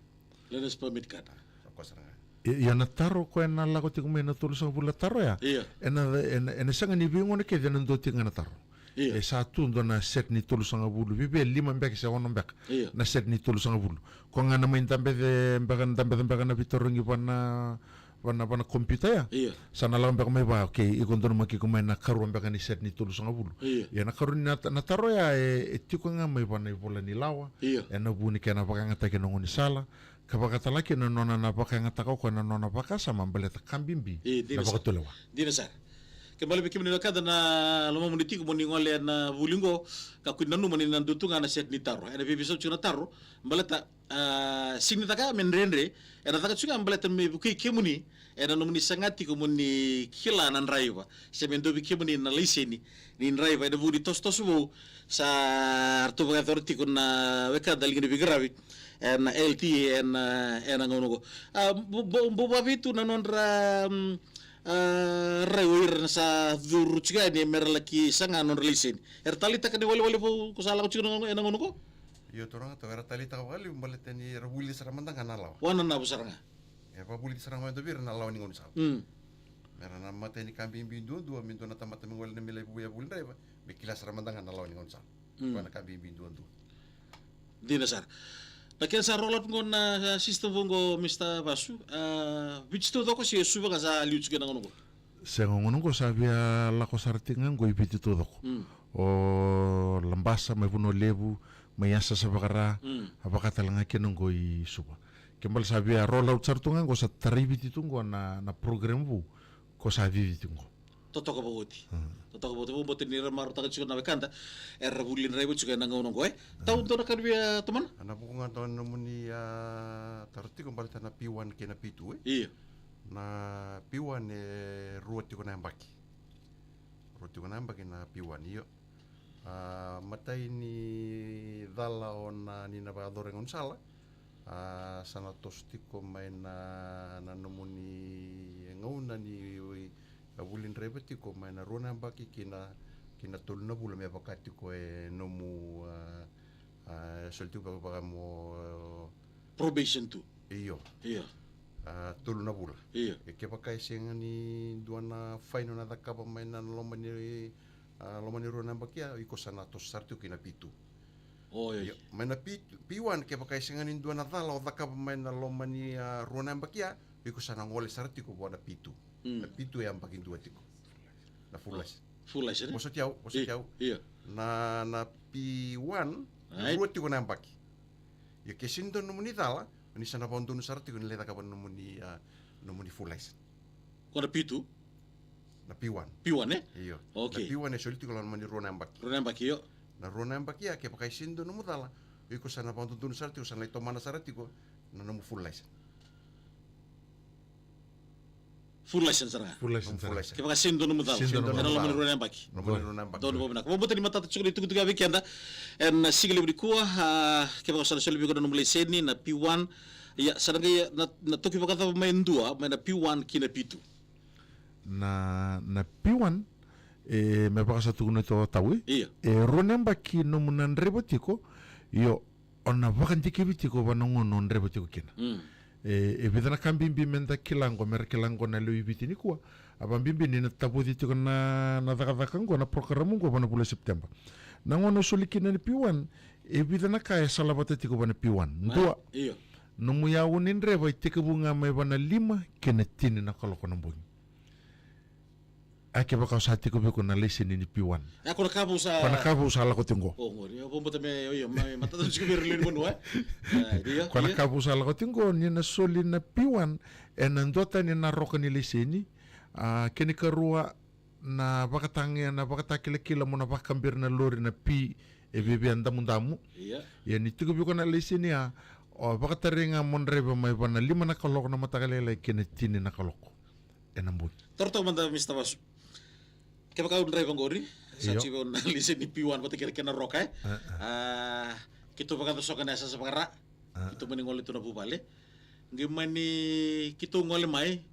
Learner's permit card. Sa koya sara ga. I-, ia na taro koya na lako tiko mai na tolusagavulu na taro ya. Io. E na, e na, e na sega ni veigauna kece e na dua tiko ga na taro. Io. E sa tu dua na set ni tolusagavulu, viavia lima beka se ono beka. Io. Na set ni tolusagavulu. Ko ga na mai dabeca beka, dabeca beka na veitarogi vana, vana, vana computer ya. Io. Sa na lako beka mai vua, okay, iko donumaki iko mai na karua beka ni set ni tolusagavulu. Io. Ia na karua ni na, na taro ya e, e tiko ga mai vana ivola ni lawa. Io. E na vu ni kena vakayagataki na gaunisala. Ka vaka tale kina na nona na vakayagataka o koya na nona vakasama baleta ka bibi na vakatulewa. Dina sara. Kena ibalebale vei kemuni na wekada na lomamuni tiko mo ni gole ena vuli qo, kakua ni nanuma ni na dua tu ga na seti ni taro. Ena veiveisau tiko na taro, baleta, a, sega ni caka me dredre, ena caka tiko ga baleta me vukei kemuni ena nomuni saga tiko mo ni kila na draiva, se me dovi kemuni na laiseni ni draiva ena vuku ni tosotoso vou sa ratou vakayacora tiko na wekada liga ni veiqaravi ena L T A ena, ena gauna qo. A, bau, bau, bau vakaevei tu na nodra, mm, a, rai o ira na sa curu tiko yani me ra laki saga na nodra laiseni? Era taleitaka na iwalewale vou ko sa lako tiko ena gauna qo? Io, turaga, era taleitaka vakalevu baleta ni ra vulica sara mada ga na lawa. Vakanananu sara ga. E vakavulici sara ga mai vei ira na lawa ni gaunisala. Mm. Me ra na imatai ni ka bibi duadua, me dua na tamata me gole ena milai vou e vuli draiva, me kila sara mada ga na lawa ni gaunisala. Mm. Koya na ka bibi duadua. Dina sara. Na kena sa roll out qo na, a, system vou qo, Mister Vasu, a, Viti taucoko se Suva ga sa liu tiko ena gauna qo? Sega, gauna qo sa via lako sara tiko ga qo i Viti taucoko. Mm. O Labasa mai Vanua Levu, mai Yasayasa Vakara, mm, a vaka tale ga kina qo i Suva. Kena ibalebale sa via roll out sara tu ga qo, sa tarai Viti tu qo na, na program vou ko sa cici tu qo. Totoka vakaoti. Mm. Totoka vakaoti. Vakabauta ni ra marautaka tiko na wekada era vuli draiva tiko ena gauna qo, e. Tau, mm, dua na ka ni via tomana? Ena vuku ga dua na nomuni, a, taro tiko baleta na P one kei na P two, e? Io. Na P one e rua tiko na yabaki. Rua tiko na yabaki na P one, io. A, matai ni cala o na ni na vakayacora e gaunisala, a, sa na toso tiko mai na, na nomuni gauna ni, a, vuli draiva tiko mai na rua na yabaki ki na, ki na tolu na vula me vaka tiko e nomu, a, a, soli tiko vaka, vaka mo, a, probation tu. Io. Io. A, tolu na vula. Io. E kevaka e sega ni dua na fine o na cakava mai na loma ni, a, loma ni rua na yabaki ya, iko sa na toso sara tiko ki na P two. O, io. Io, mai na P, P one, kevaka e sega ni dua na cala o cakava mai na loma ni, a, rua na yabaki ya, iko sa na gole sara tiko vua na P two. Mm. Na P two e yabaki dua tiko. Na full license. Full license, e? Vosoti au, vosoti au. Io. Na, na P one, right, rua tiko na yabaki. Ia ke sega ni dua na nomuni cala, ni sa na vakadodonu sara tiko ni lai cakava na nomuni, a, nomuni full license. Ko na P two? Na P one. P one, e? Io. Okay. Na P one e soli tiko loma ni rua na yabaki. Rua na yabaki, io. Na rua na yabaki ya, kevaka e sega ni dua na nomu cala, iko sa na vakadodonu sara tiko, sa na lai tomana sara tiko na nomu full license. Full license sara ga. Full license sara ga. Full license. Kevaka sega ni dua na nomu cala. Sega ni dua na nomu cala. Ena loma ni rua na yabaki. Loma ni rua na yabaki. Donu vakavinaka. Vakabauta ni matata tiko na itukutuku ya vei keda ena siga levu nikua, a, kevaka sa na soli vei iko na nomu laiseni na P one, ia, sa na qai na, na toki vakacava mai e dua mai na P one ki na P two? Na, na P one, e, me vaka sa tukuna tiko o Tau, e? Io. E rua na yabaki nomu na draiva tiko, io, o na vakadikevi tiko va na gauna o draiva tiko kina. Mm. E, e vica na ka bibi me da kila qo, me ra kila qo na lewe i Viti nikua. A vakabibi ni na tavoci tiko na, na cakacaka qo, na program qo va na vula o September. Na gauna o soli kina na P one, e vica na ka e salavata tiko va na P one. Ma, dua, io, nomu yavu ni draiva e tekivu ga mai va na lima ki na tini na kaloko na bogi. A, kevaka o sa tiko vei iko na laiseni ni P one. A, ko na ka vou sa, ko na ka vou sa lako tiko qo. O, qori, o, vakabauta me, io, me, me matata tiko vei ira lewe ni vanua, e? A, io, ko na, io, ka vou sa lako tiko qo, ni na soli na P one, ena duatani na roka ni laiseni, a, kena ikarua na vakatagi, na vakatakilakila mo na vakabira na lori na P e viavia damudamu. Io. Ia ni tiko vei iko na laiseni ya, o vakatarai ga mo draiva mai va na lima na kaloko na mataka lailai ki na tini na kaloko ena bogi. Toro toka mada, Mister Vasu. Kevaka au draiva qori, sa, io, tiko vei au na laiseni P one vata kei na kena roka, e? A, a. A, keitou vakayaco soka na yasayasa vakara. A. Keitou mani gole tu na vuvale. Qai mani keitou gole mai.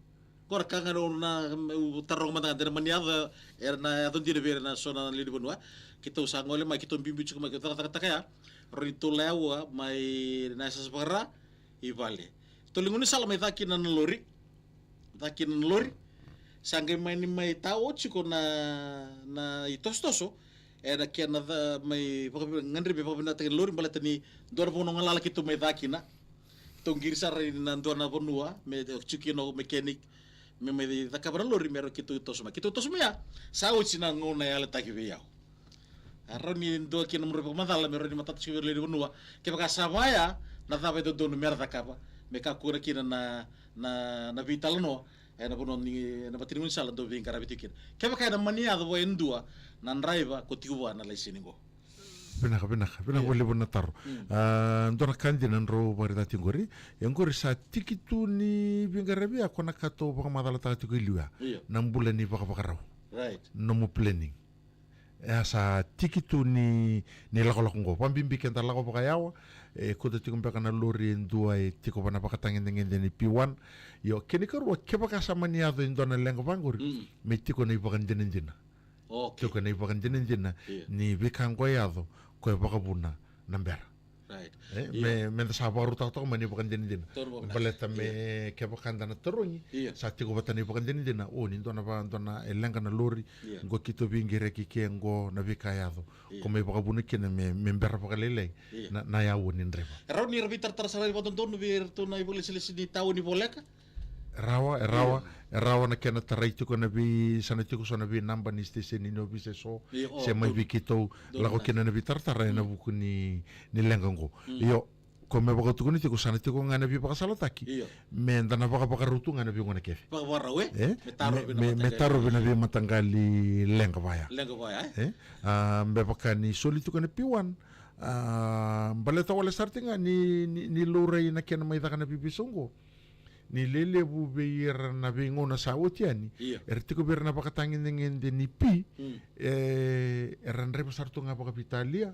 Qo ra ka ga na, na, au taroga mada ga de na mani yaco, era na yaco dina vei ira na so na lewe ni vanua. Keitou sa gole mai, keitou biubiu tiko mai, keitou cakacakataka ya. Rawa ni tou lako mai na yasayasa vakara i vale. Tou lai gaunisala mai caka kina na lori. Caka kina na lori. Sa qai mani mai tao tiko na, na itosotoso. Ena kena ca-, mai vakavi-, gadrevi me vakavinakataki na lori baleta ni dua na vanua galala keitou mai caka kina. Tou qiri sara ina dua na vanua me tiko kina o mechanic me mai cakava na lori me rawa keitou toso mai. Keitou toso mai ya, sa oti na gauna e yalataki vei au. A, rawa ni dua kina nomudrau vakamacala me rawa ni matata tiko vei ira na lewe ni vanua. Kevaka sa vaya, na cava e dodonu me ra cakava me kakua kina na, na, na veitalanoa Ena vanua ni, ena vata ni gaunisala dau veiqaravi tiko kina. Kevaka ena mani yaco vua e dua na draiva ko tiko vua na laiseni qo. Vinaka, vinaka, vinaka. Io. Vakalevu na taro. Mm. A, dua na ka dina drau vakaraitaka tiko qori. E qori sa tiki tu ni veiqaravi ya ko na ka tou vakamacalataka tiko i liu ya. Io. Na bula ni vakavakarau. Right. Nomu planning. E a sa tiki tu ni, ni lakolako qo. Vabibi keda lako vakayawa, e kauta tiko beka na lori e dua e tiko vana vakatagedegede ni P one. Io, kena ikarua, kevaka sa mani yaco e dua na leqa vaqori, mm, me tiko na ivakadinadina. Okay. Tiko na ivakadinadina, io, ni veika qo e yaco, ko e vakavuna na bera. Right. E, io, me, meda sa vakarautaka toka mai na ivakadinadina. Toro vakadinadina. Baleta me, io, kevaka da na tarogi, io, sa tiko vata na ivakadinadina, o ni dua na va, dua na e leqa na lori, io, qo keitou veiqaravi ke qo na veika e yaco. Io. Ko mai vakavuna kina me, me bera vakalailai, io, na, na yaua ni draiva. E rawa ni ra veitaratara sara vakadodonu vei iratou na ivakalesilesi ni tauni voleka? E rawa, e rawa, io, e rawa na kena tarai tiko na vei, sa na tiko so na vei naba ni station ni ovisa eso, io, o, se mai tu, vei keitou, tu lako na kina na veitaratara ena, mm, vuku ni, ni leqa qo. Mm. Io, ko me vakatukuni tiko sa na tiko ga na veivakasalataki. Io. Meda na vakavakarau tu ga na veigauna kece. Vakavakarau, e? E? Me tarovi na, me, me mataqali, tarovi na veimataqali leqa vaya. Leqa vaya, e? E? A, me vaka ni soli tiko na P one. A, baleta wale sara tiko ga ni, ni, ni laurai na kena mai caka na veiveisau qo. Ni lelevu vei ira na veigauna sa oti yani. Io. Era tiko vei ira na vakatagedegede ni P. Mm. E, era draiva sara tu ga vakaveitalia.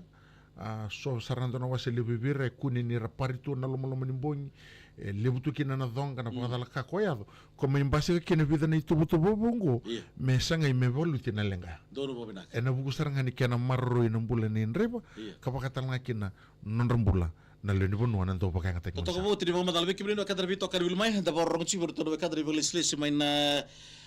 A, so sara na dua na wase levu vei ira e kune ni ra pari tu na lomaloma ni bogi. E levu tu kina na coqa, na, mm, vakacalaka ko yaco. Ko mai basika kina vica na ituvatuva vou qo. Io. Me sagai me valuti na leqa. Donu vakavinaka. Ena vuku sara ga ni kena maroroi na bula ni draiva. Io. Ka vaka tale ga kina nodra bula na lewe ni vanua na dau vakayagataki. Totoka vou, ni vakamacala vei kemuni na wekada na veitokani, wili mai, da vakarorogo tiko vei iratou na wekada na ivakalesilesi mai na,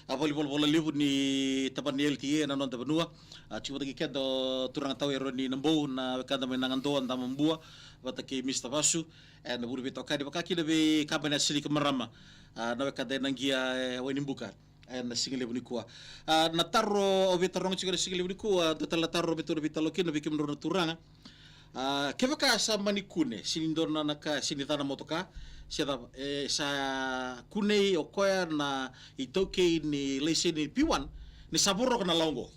a, valenivolavola levu ni tabana ni L T A ena noda vanua. A, tiko vata kei keda o turaga tau Eroni Nabou, na wekada mai Nagadoa, Damabua, vata kei Mista Vasu. E, na vuli veitokani, vaka kina vei kabani Asilika Marama, a, na wekada ena qia, e, Wainibuka. Ena siga levu nikua. A, na taro au via taroga tiko ena siga levu nikua, dua tale na taro me tou na veitalanoa kina vei kemudrau na turaga. A, kevaka sa mani kune, sega ni dua na ka, sega ni ca na motoka, se cava, e, sa kunei o koya na itaukei ni laiseni P one, ni sa voroka na lawa qo.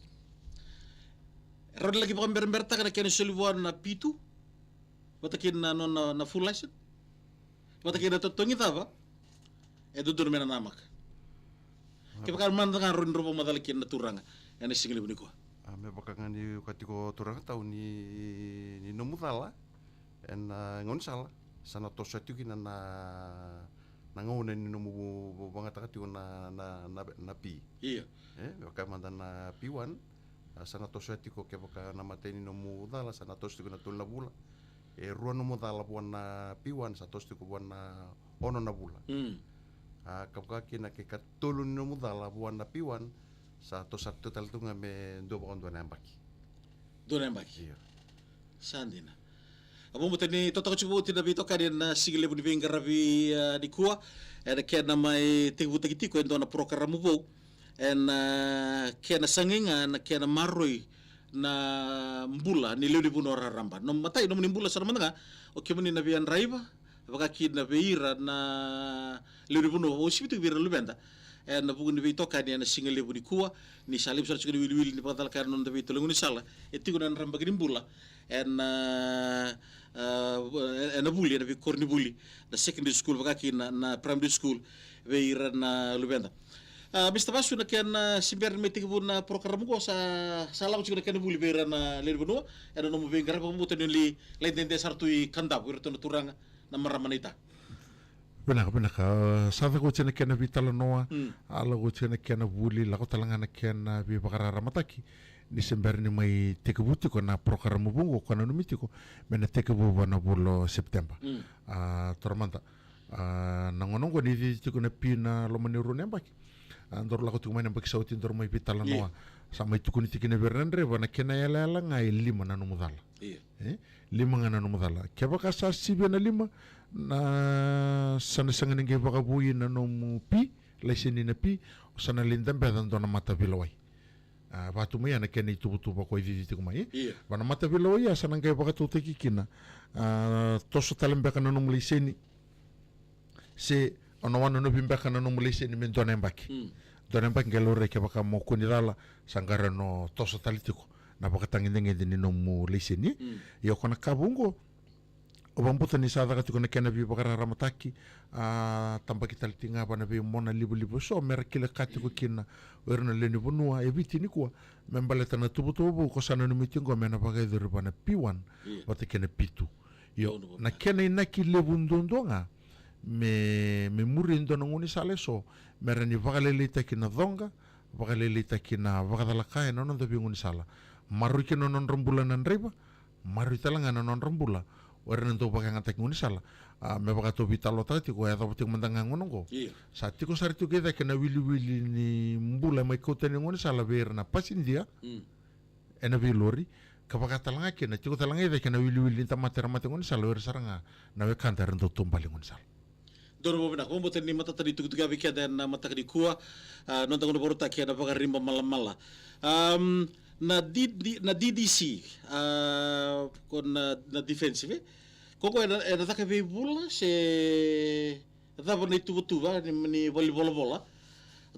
Rawa ni laki vakaberaberataka na kena soli vua na P two, vata kina na nona na full license. Vata kei na totogi cava e dodonu me na namaka. Kevaka mada ga rawa ni drau vakamacala kina na turaga ena siga levu nikua. A, me vaka ga ni ka tiko turaga tau ni, ni nomu cala ena gaunisala sa na toso tiko kina na, na gauna ni nomu vagataka tiko na, na, na, na P. Io. E, me vaka mada na P one, a, sa na toso tiko kevaka na imatai ni nomu cala, sa na toso tiko na tolu na vula. E rua nomu cala vua na P one, sa toso tiko vua na ono na vula. Mm. A, ka vaka kina ke katolu ni nomu cala vua na P one, sa toso tiko tale tu ga me dua vakadua na yabaki. Dua na yabaki. Io. Sa dina. A, vakabauta ni totoka tiko vou na veitokani ena siga levu ni veiqaravi, a, nikua. Ena kena mai tekivutaki tiko e dua na porokaramu vou. Ena, a, kena sagai ga na kena maroroi na bula ni lewe ni vanua raraba. Na matai, nomuni bula sara mada ga o kemuni na via draiva, vaka kina vei ira na lewe ni vanua, vakauasivi tiko vei ira na luveda. Ena vuku ni veitokani ena siga levu nikua, ni sa levu sara tiko na iwiliwili ni vakacalaka na noda veitolo e gaunisala, e tiko na drabaki ni bula ena, a, a, ena vuli, ena veikoronivuli, na secondary school, vaka kina na primary school, vei ira na luveda. A, Mista Vasu, na kena, a, se bera ni mai tekivu na porokaramu qo, sa, sa lako tiko na kena vuli vei ira na lewe ni vanua ena nomu veiqaravi, vakabauta ni lai dede sara tu i Kadavu, iratou na turaga, na marama naita. Vinaka, vinaka. A, sa caka oti na kena veitalanoa, mm, a lako oti na kena vuli, lako tale ga na kena veivakararamataki. Ni se bera ni mai tekivu tiko na porokaramu vou qo, ko nanumi tiko me na tekivu va na vula o Sepiteba. Mm. A, taura mada. A, na gauna oqo ni cici tiko na P na loma ni rua na yabaki. A, daru lako tiko mai na yabaki sa oti, daru mai veitalanoa. Io. Sa mai tukuni tiko kina vei ira na draiva, na kena yalayala ga e lima na nomu cala. Io. E? Lima ga na nomu cala. Kevaka sa sivia na lima, na, sa na sega ni qai vakavoui na nomu P, laiseni na P, o sa na lai dabeca dua na mataveilewai. A, vaka tu mai ya na kena ituvatuva ko e cici tiko mai. Io. Va na mataveilewai ya sa na qai vakatautaki kina, a, toso tale beka na nomu laiseni. Se O na wanonovi beka na nomu laiseni me dua na yabaki. Mm. Dua na yabaki qai laurai kevaka mo kua ni cala, sa qara no toso tale tiko na vakatagedegede ni nomu laiseni. Mm. Ia ko na ka vou oqo, au vakabauta ni sa caka tiko na kena veivakararamataki, a, tabaki tale tiko ga vua na veimonalivaliva eso, me ra kila ka tiko kina o ira na lewe ni vanua e Viti nikua, me baleta na tuvatuva vou ko sa nanumi tiko oqo me na vakayacori vua na P one, io, vata kei na P two. Io, na kena inaki levu duadua ga, me, me muri e dua na gaunisala eso, me rawa ni vakalailaitaki na coqa, vakalailaitaki na vakacalaka ena noda veigaunisala. Maroroi kina na nodra bula na draiva, maroroi tale ga na nodra bula o ira na dau vakayagataki gaunisala. A, me vaka tou veitalanoataka tiko, e yacova tiko mada ga gauna oqo. Io. Sa tiko sara tiko e cake na wiliwili ni bula e mai kauta ni gaunisala vei ira na pasidia. Mm. Ena veilori, ka vaka tale ga kina, tiko tale ga e cake na wiliwili ni tamata era mate gaunisala, o ira sara ga na wekada era dau taubale gaunisala. Donu vavina, ko bota ni matata ni tukutuku ya vei keda ena mataka nikua, a, noda gauna vakarautaki ena vakariba malamala. Am, na D D, na D D C, a, ko na, na defensive, e? Ko ko ena, ena caka veivula, se cava na ituvatuva ni, ni valenivolavola?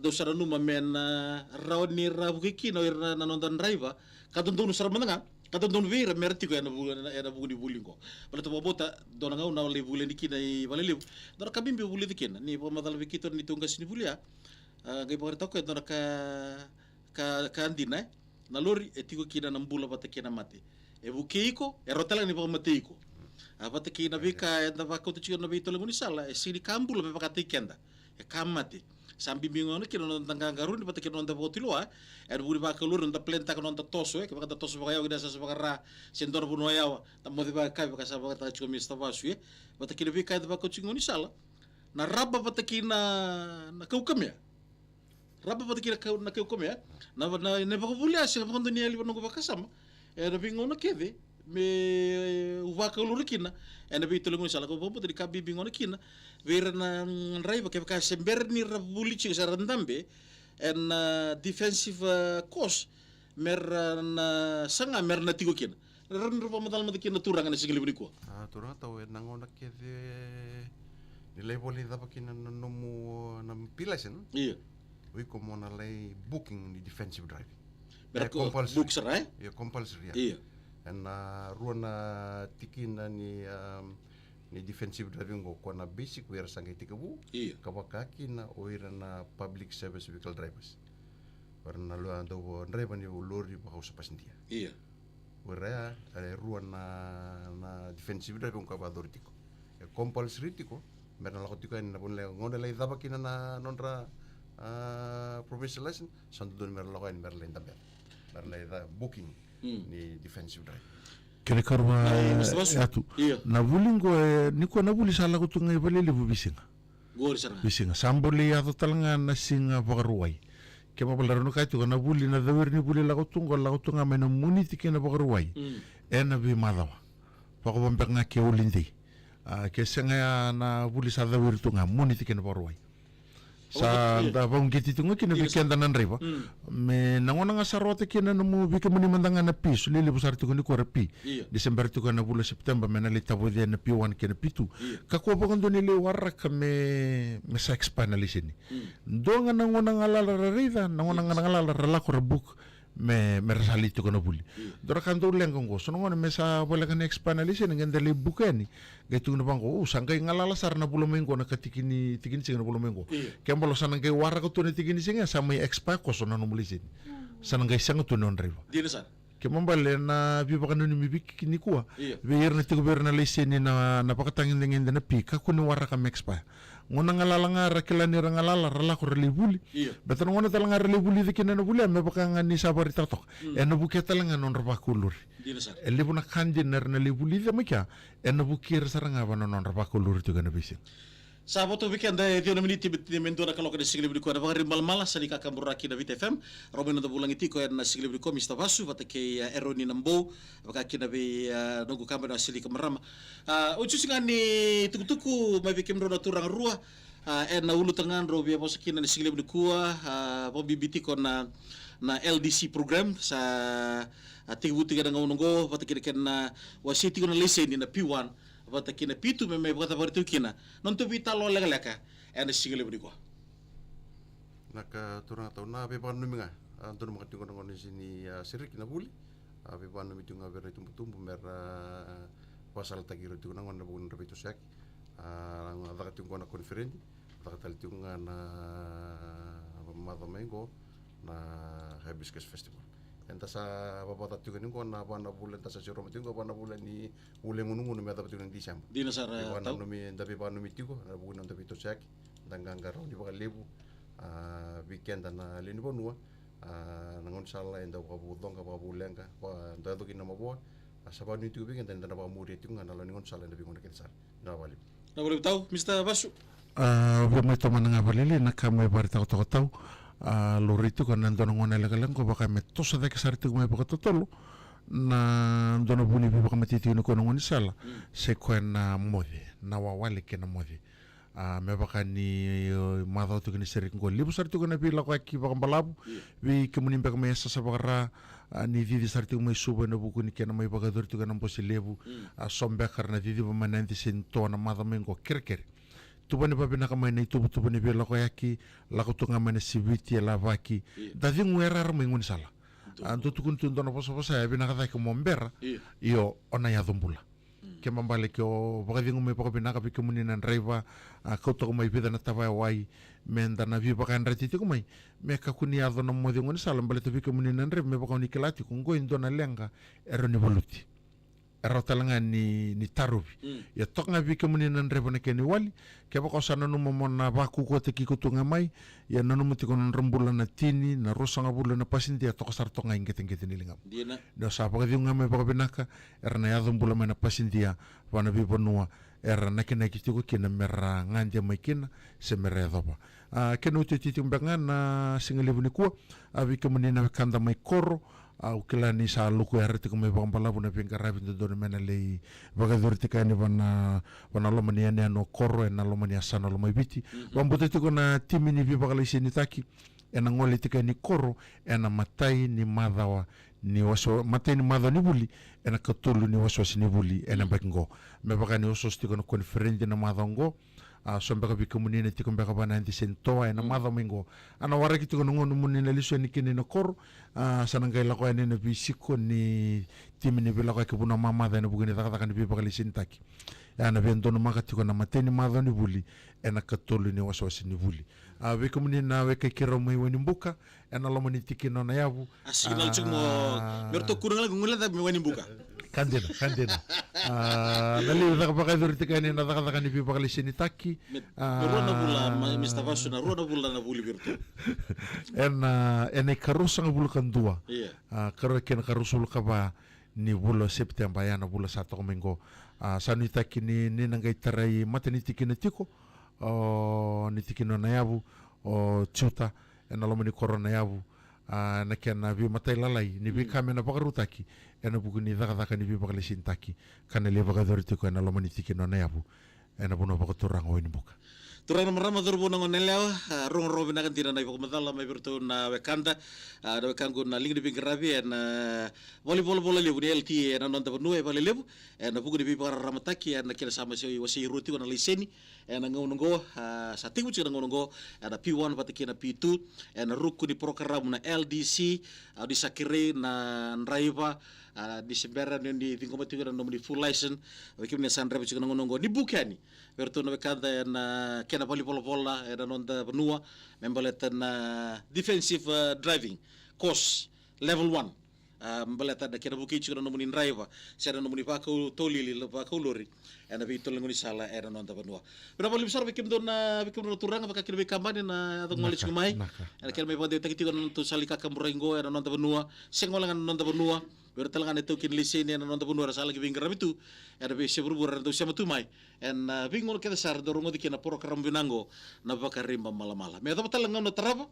Dou sa nanuma me na rawa ni ra vukei kina o ira na, na noda draiva, ka dodonu sara mada ga, ka dodonu vei ira me ra tiko ena vu-, ena, ena vuku ni vuli oqo. Baleta vakabauta, dua na gauna au lai vuli yani kina i Valelevu, dua na ka bibi au vulica kina, ni vakamacala vei keitou na neitou qasenivuli ya. A, qai vakaraitaka o koya e dua na ka, ka, ka dina, e? Na lori e tiko kina na bula vata kei na mate. E vukei iko, e rawa tale ga ni vakamatei iko. A, vata kei na veika eda vakauta tiko na veitolo ni gaunisala, e sega ni ka bula me vakataki keda. E ka mate. Sa bibi gona kina na noda qaqaruni vata kei na noda vakatulewa, e? Ena vuku ni vakalori, noda plan-taka na noda toso, e? Kevaka da toso vakayawa ki na yasayasa vakara, se dua na vanua yawa, da moce vakayakavi, vaka sa vakataka tiko o Mister Vasu, e? Vata kei na veika eda vakauta tiko ni gaunisala. Na raba vata kei na, na kaukamea. Raba vata kei na kau, na kaukamea. Na, na, na ivakavuvuli ya, sega vakadua ni yali vua na noqu vakasama. Ena veigauna kece, me, e, au vakalori kina ena veitolo ni gaunisala. Kau vakabauta ni ka bibi gona kina vei ira na, mm, draiva, kevaka se bera ni ra vuli tiko, se ra dabe ena, a, defensive, a, course, me ra na saga me ra na tiko kina. Rawa ni ra vakamacala mada kina na turaga ena siga levu nikua. A, turaga tau, ena gauna kece ni lai voli cava kina na nomu, na P license. Io. O iko mo na lai booking ni defensive driving. Bera, e, ko compulsory. Book sara, e? Io, compulsory, ya. Io. Ena, a, rua na tikina ni, um, ni defensive driving oqo, ko na basic, o ira sa qai tekivu. Io. Ka vaka kina o ira na public service vehicle drivers. O ira na lua dau draiva ni lori vakausa pasidia. Io. O ira ya, e rua na, na defensive driving ka vakayacori tiko. E compulsory tiko me ra na lako tiko yani na vanua, gauna lai cava kina na nodra, a, provincial license, sa dodonu me ra lako yani me ra lai dabe, me ra lai ca-, booking, mm, ni defensive driving. Kena ikarua, e, Mister Vasu? Yatu. Io. Na vuli oqo, e, nikua na vuli sa lako tu ga i Valelevu veisiga. Qori sara ga. Veisiga. Sa bau lai yaco tale ga na siga Vakarauwai. Kena ibalebale, rawa ni kaya tiko na vuli, na cawiri ni vuli lako tu oqo, lako tu ga mai na Moniti kei na Vakarauwai. Mm. Ena veimacawa. Vakavo beka ga ke holiday. A, ke sega ya na vuli sa cawiri tu ga Moniti kei na Vakarauwai. Sa da vakauqeti tiko ga kina vei keda na draiva. Mm. Me na gauna ga sa rawata kina nomu, vei kemuni mada ga na P, solia levu sara tiko nikua ra P. Io. Ni se bera tiko ena vula o September me na lai tavoci ena P one kei na P two. Io. Kakua vakadua ni lai waraka me, me sa expire na laiseni. Mm. Dua ga na gauna galala ra raica, na gauna ga na galala ra lako ra book, me, me ra sa lai tiko na vuli. Io. Dua na ka dau leqa oqo, so na gauna me sa voleka ni expire na laiseni, qai da lai buka yani, qai tukuna vaqo, o, sa qai galala sara na vula mai oqo na ka tikini, tikini siga na vula mai oqo. Io. Ke bau sa na qai waraka tu na tikini siga, sa mai expire koso na nomu laiseni. Sa na qai sega tu ni o draiva. Dina sara. Kena ibalebale na veivakananumi vei keda nikua. Io. Vei ira na tiko vei ira na laiseni na, na vakatagedegede na P, kakua ni waraka me expire. Gauna galala ga ra kila ni ra galala, ra lako ra lai vuli. Io. Baleta na gauna tale ga ra lai vulica kina na vuli ya, me vaka ga ni sa vakaraitaka toka. Mm. Ena vukea tale ga na nodra vakauluri. Dina sara. E levu na ka dina era na lai vulica mai kea, ena vukei ira sara ga vua na nodra vakauluri tiko ena veisiga. Sa voto vei keda e ciwa na miniti me, me dua na kaloko ena siga levu nikua ena Vakariba Malamala, sa ni kakaburaki na Viti F M. Rau mai noda vulagi tiko ena siga levu nikua, Mister Vasu vata kei, e, Eroni Nabou, vaka kina vei, e, noqu kaba na Wasilika Marama. A, oti ga ni tukutuku mai vei kemudrau na turaga rua, a, ena ulutaga drau via vosa kina ena siga levu nikua, a, vakabibi tiko na, na L D C program, sa, a, tekivu tiko ena gauna oqo, vata kei na kena wasei tiko na laiseni na P one, vata kei na P two me mai vakacavari tiko kina na nodatou veitalanoa lekaleka ena siga levu nikua. Na ka turaga tau na veivakananumi ga, a, donumaka tiko na gauna ni, a, sereki na vuli. A, veivakananumi tiko ga vei ira na itubutubu me ra, a, vakasalataki ira tiko na gauna na vuku ni nodra veitosoyaki. A, caka tiko ga na koniferedi, caka tale tiko ga na macawa mai qo na Hibiscus Festival. Eda sa vavata tiko ni qo na va na vula, eda sa siroma tiko qo va na vula ni vula e gunugunu me yacova tiko na December. Dina sara, e, tau. Veivakananumi, eda veivakananumi tiko na vuku ni noda veitosoyaki, da qaqarauni vakalevu, a, vei keda na lewe ni vanua, a, na gaunisala eda vakavucoqa, vakavuleqa, va, da yaco kina na mavoa, a, sa vakanuinui tiko vei keda, eda na vakamuria tiko ga na lawa ni gaunisala ena veigauna kece sara. Na vakalevu. Na vakalevu tau, Mister Vasu. A, via mai tomana ga vakalailai na ka mai vakaraitaka toka tau. A, laurai tiko na dua na gauna lekaleka qo vaka me toso cake sara tiko mai vakatotolo na dua na vu ni veivakamateitaki ni kua na gaunisala. Mm. Se koya na moce, na wawale kei na moce. A, me vaka ni, e, macawa tiko ni sereki qo, levu sara tiko na veilakoyaki vakabalavu. Io. Vei kemuni beka mai yasayasa vakara, a, ni cici sara tiko mai Suva ena vuku ni kena mai vakayacori tiko ena bose levu. Mm. A, so beka ra na ciciva mai na yadi se ni toa na macawa mai qo, kerekere. Tuvani vavinaka mai na ituvatuva ni veilakoyaki, lako tu ga mai na siviti e lavaki. Io. Da cegu e rara mai gaunisala. Dua. A, dou tukuni tu dua na vosavosa e vinaka cake mo bera. Io. Io, o na yaco bula. Mm. Kena ibalebale ke o vakacegu mai vakavinaka vei kemuni na draiva, a, kauta toka mai vica na tavaya wai, me da na veivakayadrati tiko mai. Me kakua ni yaco na moce gaunisala, baleta vei kemuni na draiva, me vaka o ni kila tiko, qo e dua na leqa e rawa ni valuti. E rawa tale ga ni, ni tarovi. Mm. Ia toka ga vei kemuni na draiva na kena iwali, kevaka o sa nanuma mo na vakaukauwataki iko tu ga mai, ia nanuma tiko na nodra bula na tini, na ruasagavulu na pasidia, toka sara toka ga i qeteqete ni ligamu. Dina. Ni o sa vakacegu ga mai vakavinaka, era na yaco bula mai na pasidia vua na veivanua era nakinaki tiko kina me ra gade mai kina, se me ra yacova. A, kena iotioti tiko beka ga na siga levu nikua, a, vei kemuni na wekada mai koro, a, au kila ni sa lokuya tiko mai vakabalavu na veiqaravi dodonu me na lai vakayacori tiko yani vua na, vua na loma ni yanuyanu o koro ena loma ni yasana Lomaiviti. Mhm. Vakabauta tiko na timi ni veivakalaisenitaki ena gole tiko yani koro ena imatai ni macawa ni wasa, imatai ni macawa ni vuli, ena ikatolu ni wasewase ni vuli ena yabaki qo. Me vaka ni osooso tiko na koniferedi ena macawa qo, a, so beka vei kemuni na tiko beka vua na yadi se ni toa ena macawa mai qo. A na waraki tiko na gauna mo ni na lesu yani kina ina koro, a, sa na qai lako yani ena veisiko ni timi ni veilakoyaki vanua mamaca ena vuku ni cakacaka ni veivakalaisenitaki. A na via donumaka tiko na imatai ni macawa ni vuli ena ikatolu ni wasewase ni vuli. A, vei kemuni na wekai keirau mai Wainibuka, ena loma ni tikina o Nayavu. A, signal tiko mo, a, me ratou kua ga lai gole cake mai Wainibuka. Ka dina, ka dina. A, na levu caka vakayacori tiko yani na cakacaka ni veivakalaisenitaki. Me, a, me rua na vula, ma, Mister Vasu, na rua na vula na vuli vei ratou. Ena, ena ikaruasagavulu ka dua. Ia. A, karua kei na ikaruasagavulu ka va ni vula o Sepiteba, ya na vula sa toka mai qo. A, sa nuitaki ni, ni na qai tarai mata ni tikina tiko, o, ni tikina o Nayavu, o Juta, ena loma ni koro o Nayavu, a, na kena veimatailalai ni veika me na vakarautaki ena vuku ni cakacaka ni veivakalaisenitaki ka na lai vakayacori tiko ena loma ni tikina o Nayavu, ena vanua vakaturaga o Wainibuka. Turaga na marama, cauravou na goneyalewa, a, rogorogo vinaka dina na ivakamacala mai vei iratou na wekada, a, na wekaqu na liga ni veiqaravi ena, a, valenivolavola levu ni L T A ena noda vanua e Valelevu, ena vuku ni veivakararamataki ena kena sa mai wasei rua tiko na laiseni ena gauna oqo, a, sa tekivu tiko na gauna oqo, ena P one vata kei na P two, ena ruku ni porokaramu na L D C, a, ni sa kerei na draiva, a, ni se bera ni, ni ciqoma tiko na nomuni full license, vei kemuni sa draiva tiko na gauna oqo, ni buki yani vei iratou na wekada ena kena valenivolavola ena noda vanua, me baleta na defensive, a, driving course level one. A, baleta na kena vukei tiko na nomuni draiva se na nomuni vakau taulili, vakau lori ena veitolo ni gaunisala ena noda vanua. Vinaka vakalevu sara vei kemudou na, vei kemudou na turaga, vaka kina veikabani na yaco gole tiko mai. Naka, naka. Ena kena mai vakadeitaki tiko na nodatou sala ni kakaburaki qo ena noda vanua, se gole ga na noda vanua. Vei ira tale ga na itaukei ni laiseni ena noda vanua era sa laki veiqaravi tu ena veiyasai vuravura, era dau sema tu mai ena, a, veigauna kece sara, dau rogoci kina na porokaramu vinaka oqo na Vakariba Malamala. Me yacova tale na gauna tarava,